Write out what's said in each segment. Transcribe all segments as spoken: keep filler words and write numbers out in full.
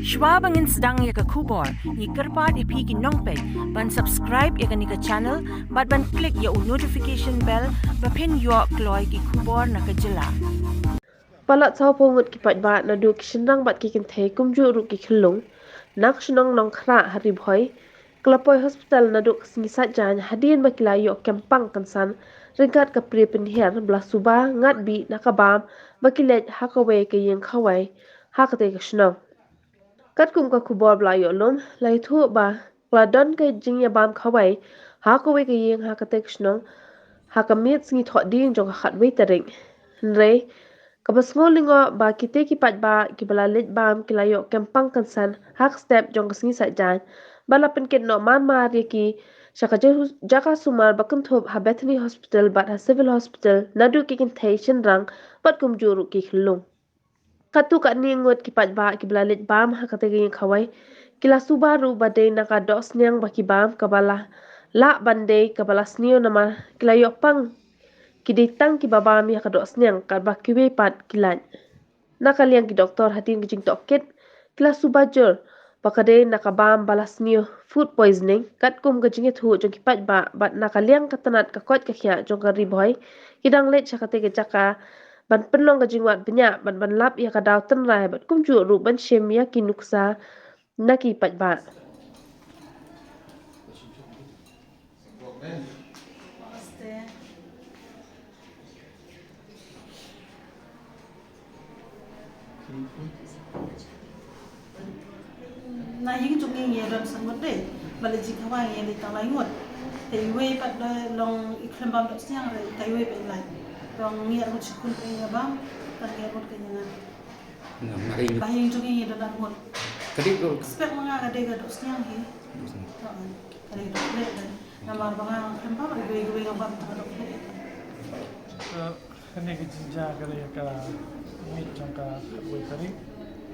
Shwa ba ngin sdang ïa ka khubor, ngi kyrpad ïa phi ki nongpeit ban subscribe ïa kane ka channel bad ban click ïa u notification bell ba phin ïoh kloi ki khubor na ka jylla. Palat saw phew ngut ki paidbah naduh ki shynrang bad ki kynthei kumjuh ruh ki khyllung na ka shnong Nongkhrah ha Ri Bhoi, ka la poi hospital naduh ka sngi Saitjaiñ hadien ba ki la ïoh kempang kynsan ryngkat ka pri pynhiar ba la suba ngat bih na ka bam ba ki leit ha kawei ka ïing khawai ha katei ka shnong. Katkum ka khubor ba la ïoh lum, la ïathuh ba ka la don ka jingïabam khawai ha kawei ka ïing ha katei ka shnong ha ka miet sngi Thohdieng jong ka khatwei tarik. Hynrei kaba sngew lyngngoh ba kitei ki paidbah kiba la leit bam ki la ïoh kempang kynsan ha ka step jong ka sngi Saitjaiñ, ba la pynkit noh mar mar ïa ki sha ka jaka sumar ba kynthup ha Bethany Hospital bad ha Civil Hospital naduh ki kynthei, shynrang bad kumjuh ruh ki khyllung. Katto katne ngut ki paidbah kiba la leit bam ha katei ka ïing khawai ki la suba ruh ba dei na ka dohsniang ba ki bam, kaba la lah ban dei kaba la sniew namar ki la ïoh pang ki dei tang kiba bam ïa ka dohsniang katba kiwei pat ki lait. Na ka liang ki doktor, hadien ka jingtohkit, ki la suba jur ba ka dei na ka bam ba la sniew, food poisoning, katkum ka jingïathuh jong ki paidbah. Bad na ka liang ka tnat ka koit ka khiah jong ka Ri Bhoi, ki dang leit sha katei ka jaka ban pynlong ka jingwad bniah bad ban lap ïa ka daw tynrai bad kumjuh ruh ban shim ïa ki nuksa na ki paidbah. Na ïing jong ngi ngi don san ngut de, ba la jingkhawai ngi leit tang lai ngut. Te iwei pat da long i khlem bam dohsniang re, te iwei pat i lait. Long ngi arngut shi khun pat i bam, tang ngi arngut ka ïing. Nga, nga ring. Ba ïing jong ngi ngi don arngut. Ka dei ko. Expect ma nga ka dei ka dohsniang hi. Dohsniang. Ha, ka dei ka dohsniang. Namar ba nga khlem bam, iwei iwei nga bam tang ka dohsniang. Eh, kane ka jingjia ka dei ka miet jong ka khatwei tarik.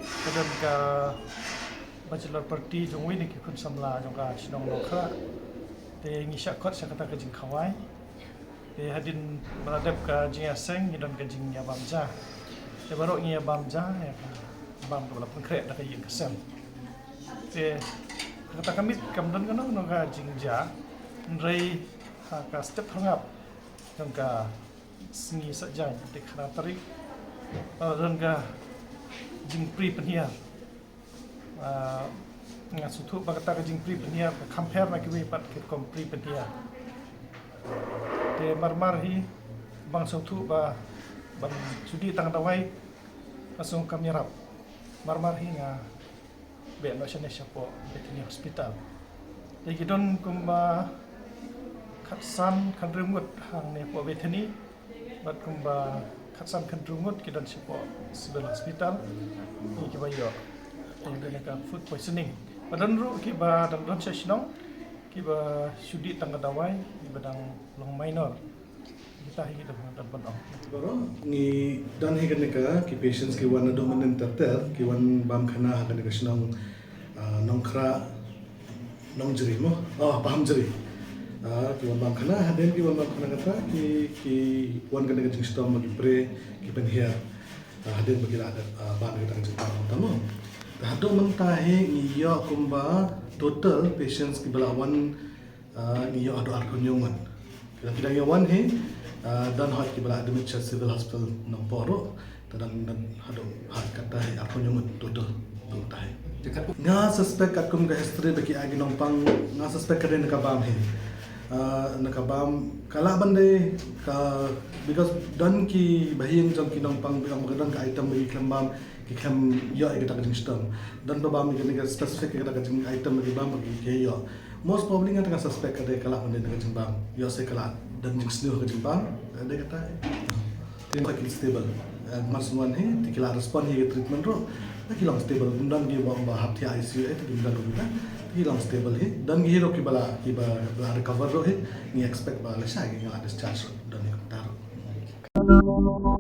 Ka don ka bachelor party jong uwei na ki khun samla jong ka shnong Nongkhrah. Te ngi shah khot sha kata ka jingkhawai. Te hadien ba la dep ka jingïaseng ngi don ka jingïabam ja. Te baroh ngi ïabam ja ïa ka bam kaba la pynkhreh da ka ïing ka sem. Te kata ka miet kam don kano kano ka jingjia. Hynrei ha ka step phyrngap jong ka sngi Saitjaiñ, te khyndai tarik, eh, don ka jingpri pynhiar. Ah, nga sngewthuh ba kata ka jingpri pynhiar ka kham pher na kiwei pat ki rukom pri pynhiar. Te mar mar hi ba nga sngewthuh ba ban shu dih tang dawai ka song kam ïarap. Mar mar hi nga beh noh shane shapoh Bethany Hospital. Te ki don kumba khatsan khathynriew ngut hangne hapoh Bethany. Bad kumba khatsan khathynriew ngut ki don shapoh Civil Hospital. Ki kiba ïoh, ïoh da ka food poisoning. Bad don ruh kiba dang don sha shnong kiba shu dih tang ka dawai, kiba dang long minor. Kita hi ki don, don ban ong. Baroh ngi don hi kane ka ki patients ki wan naduh mynnin ter ter, ki wan bam khana ha kane ka shnong, ah, Nongkhrah, Nongjri mo? Oh, Pahamjri. Ah, ki wan bam khana, hadien ki wan bam khana kata, ki, ki wan kane ka jingshitom ba ki pre, ki pynhiar. Ah, hadien ba ki la, ah, bam kata ka jingpang mynta mo. Te haduh mynta hi ngi ïoh kumba total patients kiba la wan, ah, ngi ïoh haduh arphew hynñiew ngut. Ki dang, ki dang ïa wan hi, ah, don hoi kiba la admit sha Civil Hospital Nongpoh ruh. Te dang, dang haduh ha kata hi arphew hynñiew ngut total. Total hi. Nga suspect katkum ka history ba ki ai ki nongpang, nga suspect ka dei na ka bam hi. Ah, na ka bam ka lah ban dei ka, because don kiba ha ïing jong ki nongpang ba ong ba ka don ka item ba ki khlem bam, ki khlem ïoh ïa kata ka jingshitom. Don ba bam ïa kane ka specific ïa kata ka jing item ba ki bam ba ki, ki ïoh. Most probably nga tang nga suspect ka dei ka lah ban dei na ka jingbam. Ïoh se ka lah don jingsniew ha ka jingbam, ka dei kata. Te ba ki stable. Eh, mar shu wan hi, te ki la respond hi ka treatment ruh. Te ki long stable, ym don ki ba, ba hap thiah I C U eh, te ki ym don ruh kita. Te ki long stable hi. Don ki hi ruh kiba la, kiba la recover ruh hi. Ngi expect ba lashai ki nga la discharge ruh. Don hi kumta ruh.